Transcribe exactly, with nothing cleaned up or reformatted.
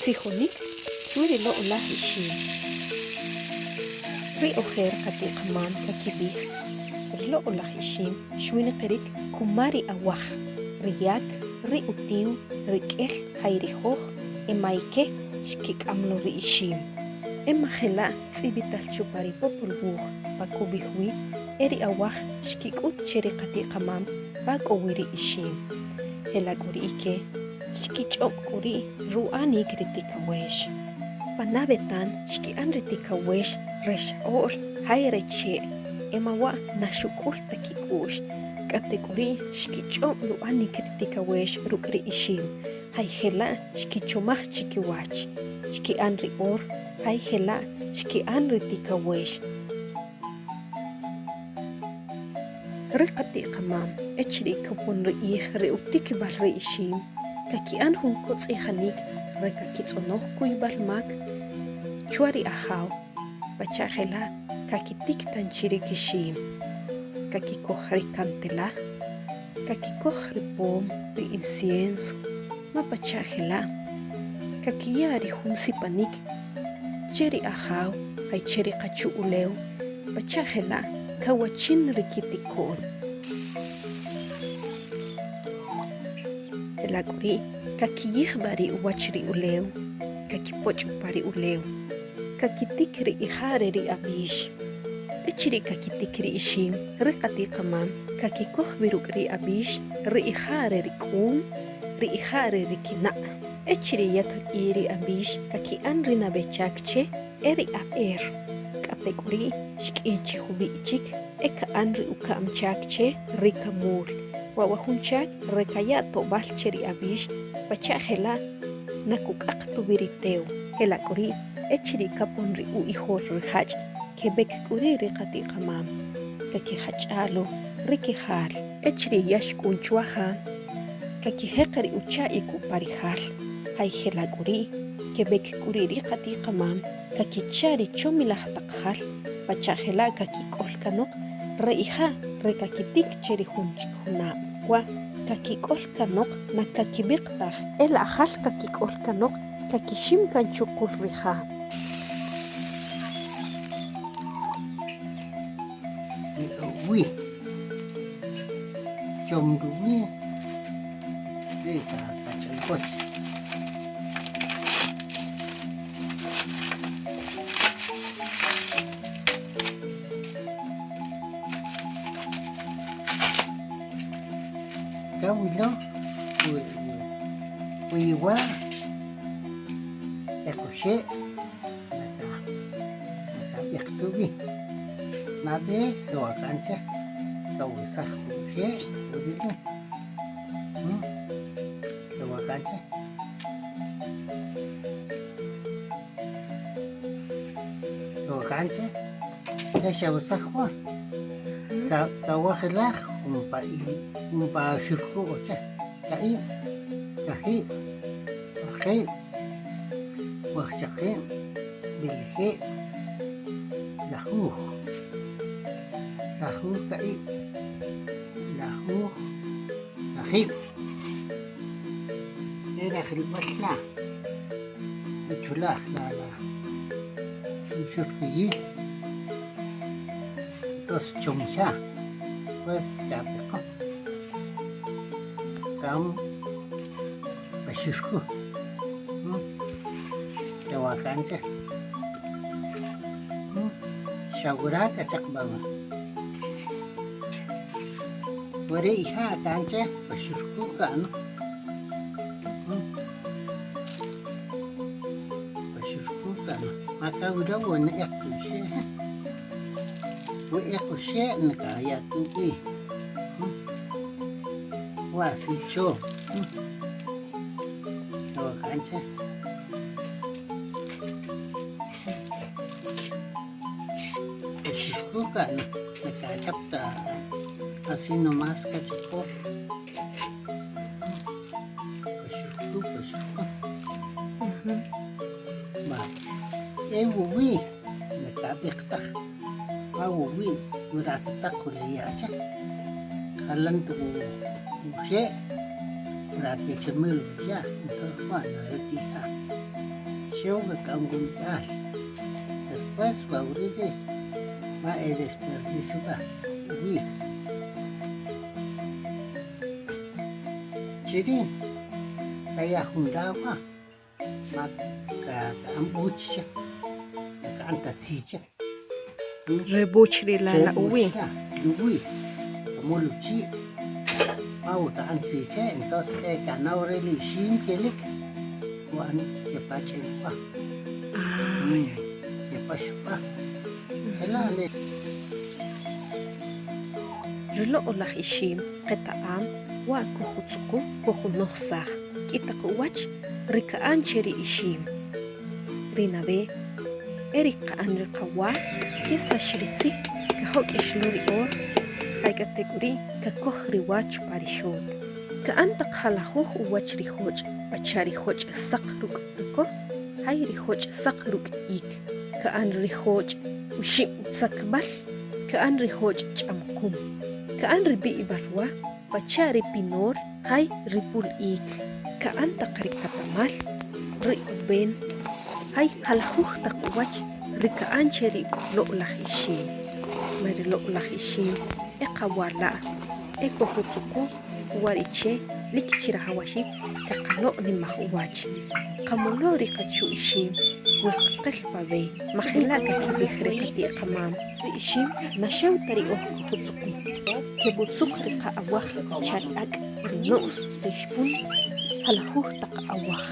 Tzijonik chwi ri loq'olaj ixim. Ri ojer qati' qamam kakib'ij: ri loq'olaj ixim xwinqirik kuma ri awaj, ri yak, ri utiw, ri k'el, jay ri joj, e mayike xkik'am lo ri ixim. E ma jela' tz'ib'ital chupa ri popol wuj pa kub'ij wi e ri awaj xkik'ut che ri qati' qamam pa k'o wi ri ixim. Jela' k'u ri ike xkich'ob' k'u ri' ru'anik ri tikawex. Pa nab'e tan xki'an ri tikawex re xq'o'l jay re che', e ma wa' na xuk'ul ta kik'u'x. K'atek'uri', xkich'ob' ru'anik ri tikawex ruk' ri ixim, jay jela' xkichomaj chikiwach. Xki'an ri or, jay jela' xki'an ri tikawex. Ri qati' qamam, echiri' kopon ri q'ij re utikib'al ri ixim, kaki'an jun kotz'ijanik re kakitz'onoj kuyb'al mak chwa ri Ajaw, pacha' jela' kakitik tanchi ri kixim, kakikoj ri kantela, kakikoj ri pom, ri incienso, ma pacha' jela' kakiya ri jun sipanik che ri Ajaw, jay che ri qachu' ulew, pacha' jela' kawachin ri kitiko'n. Jela' k'u ri' kakiyijb'a' ri uwach ri ulew, kakipoch' pa ri ulew, kakitik ri ija' re ri ab'ix. Echiri' kakitik ri ixim, ri qati' qamam kakikoj b'i ruk' ri ab'ix ri ija' re ri k'um, ri ija' re ri kina'. Echiri' ya kak'i ri ab'ix, kaki'an ri nab'e chak che e ri a'er. K'atek'uri', xk'i chi jub'i' chik e ka'an ri uka'm chak che ri kamul. Wa' wa jun chak re kaya' to'b'al che ri ab'ix, pacha' jela' na kuk'aq tub'i ri tew. Jela' k'u ri', echiri' kapon ri u'ijol ri jach', keb'ek k'u ri' ri qati' qamam, kakijach'a' lo ri kijal. Echiri' ya xk'un chwa ja, kakijeq ri ucha'ik upa ri jal. Jay jela' k'u ri', keb'ek k'u ri' ri qati' qamam, kakicha' ri chomilaj taq jal, pacha' jela' kakik'ol kanoq re ija' re kakitik che ri jun chik junab'. Wa' kakik'ol kanoq na kakib'iq taj, e la' jal kakik'ol kanoq kakixim kan chuqul ri ja. Wi. Chom ruwi. Ri ka, kach'alkoch. Kawilo, wi, wi, wi wa, e kuxe'. Naka, nakab'iq tub'i. Nab'e, lo wa kan che, kawesaj jun xe', uri ri. ¿Mm? Lo wa kan che. Lo wa kan che, ya xawesaj wa. Ka, kawajilaj, jun pa i, jun pa xurku' o che. Ka'ib', kajib', waqib', wajchaqib', b'elejeb', lajuj, lajuj ka'ib', lajuj kajib'. E rajilb'al la', uchulaj la', la', uchul kiyil. Entonces, chom ya. Después, ya me Kam pa xurku'. ¿Mm? Te wa kan che. ¿Mm? Xawura' kachaq b'a wa. Wari' ija' kan che pa xurku' ka'an. ¿Mm? Pa xurku' ka'an. Ma kawilo wa na eq tu xe'. Wa eq u xe' na kaya' tu b'i. ¿Mm? Wa si cho. ¿Mm? Lo wa kan che. Pues xixkuka, na kachap ta así nomás kachapo. Pues xixku, pues xixku. Ujú. Va. E wuwi, na kab'iq taj. Awowi', wura' ketzaq jun le ya' che. Jalan tu uxe', wura' kechamil ya', entonces, bueno, re ti'ja'. Xew kak'am komitz'al. Después wa' wuri' ri' ma e desperdicio b'a wi. Chiri' kaya jun la' wa' ma kak'am buch che, ma ka'an ta tzij che. Re buch ri' la' la' uwi'. Uwi', kamol uchi'. Ma wa ka'an tzij che, entonces e ka'ano re li ixim kelik ku'an kepach'em pa. Kepax pa. Jela' le. Ri loq'olaj ixim qeta'am wa' kojutz'uqu kojunojsaj k'i taq uwach ri ka'an che ri ixim. Ri nab'e, e ri ka'an ri qawa kesax ri tzij, kajok'ix lo ri or, jay k'atek'uri' kakoj ri wach pa ri xot. Ka'an taq jalajuj uwach ri joch', pacha' ri joch' saq ruk' kakoj, jay ri joch' saq ruk' ik. Ka'an ri joch' uxib' utzakb'al, ka'an ri joch' ch'amqum. Ka'an ri b'i'ib'al wa pacha' ri pinor, jay ri pul ik. Ka'an taq ri katamal, ri ub'en, jay jalajuj taq uwach ri ka'an che ri loq'laj ixim. Ma ri loq'laj ixim e qawala', e kojutzuqu, uwari'che lik chirajawaxik kaqaloq'nimaj uwach. Qamolo' ri qachu ixim we qaqil pa b'e, ma jela' kakib'ij ri qati' qamam. Ri ixim na xew ta ri oj kojutzuqu, keb'utzuq ri qa'awaj pacha' ri ak', ri no's, ri xpun, jalajuj taq awaj.